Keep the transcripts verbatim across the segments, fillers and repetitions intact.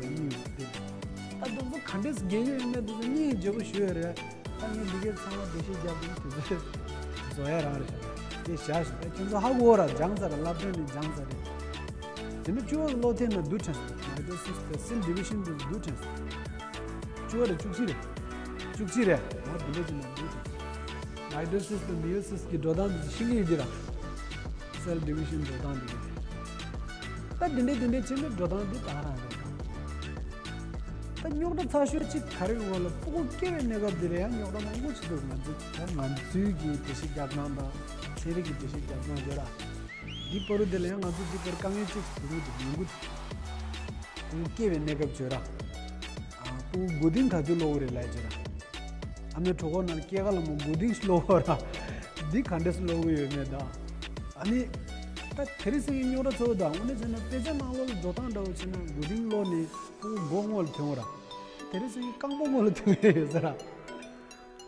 ལ་གཉིས་ཡོད་དེ། ད་དེ་ཚོ་ག་འདྲས་རྒྱག་གི་ཡོད་མེད་དེ་ཚོ་གཉིས་བརྗེ་པོ་ཞུ་ཡོད་རེད། ད་ངས་འདི་གའི་ཚང་མ་འགྲེལ་བཤད་རྒྱབ་དུས་དེ་ཚོ་བཟོ་ཡ་རང་རེད། དེ་བཞག་ཞིག་ད་ཁྱོད་ཚོ་ཧ་གོ་ར། སྦྱངས་ཚར་ར། སློབ་ཚན་ནས་སྦྱངས་ཚར་རེད། དེ་ནས་བཅུ་བ་གི་ཀློག་ཐེངས་ན་བསྡུ་དྲན་སོང་། མའི་ཊོ་སིས་དང་སེལ་ཌི་བི་ཤན་དེ་བསྡུ་དྲན་སོང་། བཅུ་བ་རེད། བཅུ་གཅིག་རེད། བཅུ་གཅིག་རེད། ང་དེ་འདྲ་བྱས་ན་བསྡུ་དྲན་སོང་། མའི་ཊོ་སིས་དང་མེ་ཡོ་སིས་ཀྱི་འགྲོ་སྟངས་དེ་ཤེས་ཀྱི་ཡོད་ཀྱི་ར། སེལ་ཌི་བི་ཤན་འགྲོ་སྟངས་དེ་གི་རེད། ད་དེ་འདྲས་དེ་འདྲས་བྱས་ནས་འགྲོ་སྟངས་དེ་ད་རང་རེད། ད་རྙོག་དྲ་ཚ་ཤོས་གཅིག་ག་རེ་ཡོང་བ་ལ། སྤུ་གུ་སྐྱེ་བའི་གནས་སྐབས་དེ་ལ་ཡང་རྙོག་དྲ་མང་པོ་ཞིག་འདུག་ང་ཚོ་ད་ང་ཚོའི་གི་འགྲེལ་བཤད་རྒྱབ་སྟངས་དང་ཚན་རིག་གི་འགྲེལ་བཤད་རྒྱབ་སྟངས་ཡོད་ར། འདི་བར་དུ་དེ་ལ་ཡང་ང་ཚོ་འདི་བར་དཀའ་ངལ་ཅིག་བྱུང་གི་འདུག་ཡོང་གི་འདུག་སྤུ་གུ་སྐྱེ་བའི་གནས་སྐབས་བརྗོད་ར། ཨ། སྤུ་གུ་མགོ་རྟིང་ག་དུས་སློག་གི་རེད་ལབ་བརྗོད་ར། ཨ་མའི་གྲོད་ཁོག་ནང་སྐྱེས་སྐར་ལ་མོ་མགོ་རྟིང་སློག་གོ་ར། འདི་ག་འདྲས་སློག་གི་ཡོད་མེད་དང་། ཨ་ནི། ད་དེ་རིང་སང་ཉིན་རྙོག་དྲ་ཚ་བོ་དང་། དངོས་གནས་བྱས་ན་དཔེ་ཆ་ནང་ལོགས་ལ་འགྲོ་སྟངས་འདྲ་བོ་བྱས་ན་མགོ་རྟིང་སློག་ནས་སྤུ་གུ་མགོ་སྔོན་ལ་ཐོན་གོ་ར། དེ་རིང་སང་ཉིན་རྐང་པ་སྔོན་ལ་ཐོན་གི་ཡོད་ས་ར།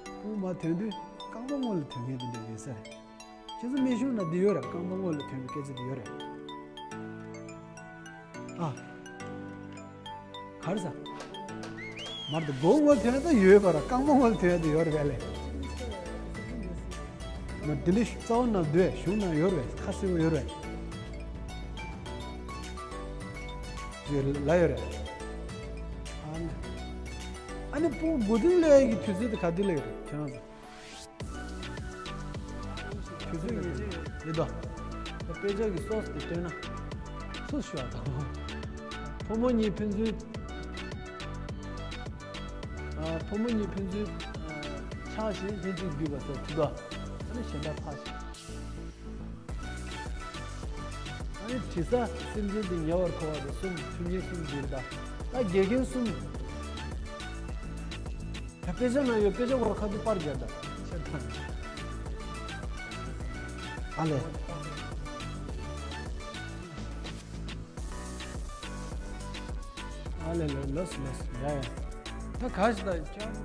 སྤུ་གུ་མར་ཐོན་དུས་རྐང་པ་སྔོན་ལ་ཐོན་མཁན་དེ་འདྲ་ཡོད་ས་རེད། ཁྱེད་ཚོ་སྨན་གཞུང་ན་འདི་ཡོད་རེད། རྐང་པ་སྔོན་ལ་ཐོན་པའི་སྐད་ཆ་འདི་ཡོད་རེད། ཨ། ག་རེ་ཟ། མར་དུ་མགོ་སྔོན་ལ་ཐོན་ཡ་ད་ཡོད་པ་ར། རྐང་པ་སྔོན་ལ་ཐོན་ཡ་འདི་ཡོད་རེད་པས་ལེ། མ་འདི་འདྲའི་རྩ་བ་ན་འདུག་གཞུང་ན་ཡོད་རེད། ཁ་གསལ་པོ་ཡོད་རེད། ཡོད་ལ་ཡོད་རེད། ཨ་ནི། ཨ་ནི་སྤུ་གུ་མགོ་རྟིང་སློག་ཡ་གི་དུས་ཚོད་དེ་ག་དུས་ལ་ཡོད་རེད་ཁྱེད་རང་ཚོ། དུས་ཚོད་ངེས་ཅན་ཡོད་དོ། དཔེ་ཆ་གི་སོ་སོ་དེ་སྟོན་ན། སུ་ཞུ་བ་དང་། ཕོ་མོ་གཉིས་ཕན་ཚུན། ཨ། ཕོ་མོ་གཉིས་ཕན་ཚུན། ཨ། ཆགས་ཤིང་ལྷན་ཅིག་འདུས་པ་ཟེར་དུས་དོ། ཨ་ནི་གཞན་དག་ཕར་ཞོག་ཨ་ནི་དྲི་ཟ་སེམས་ཅན་དེ་ཉེ་བར་མཁོ་བ་དེ་གསུམ། ཐུབ་ཉེས་གསུམ་འདིར་གདའ། ད་དགེ་རྒན་གསུམ། ད་དཔེ་ཆ་ན་ཡོད། དཔེ་ཆ་ཁོ་ར་ཁ་ཐུག་པར་རྒྱག་ད་ཆ་ད། ཨ་ལེ། ཨ་ལེ་ལེ། ལོས་ལོས། ཡ་ཡ། ད་ག་ཞིག་ད་ཁྱོད།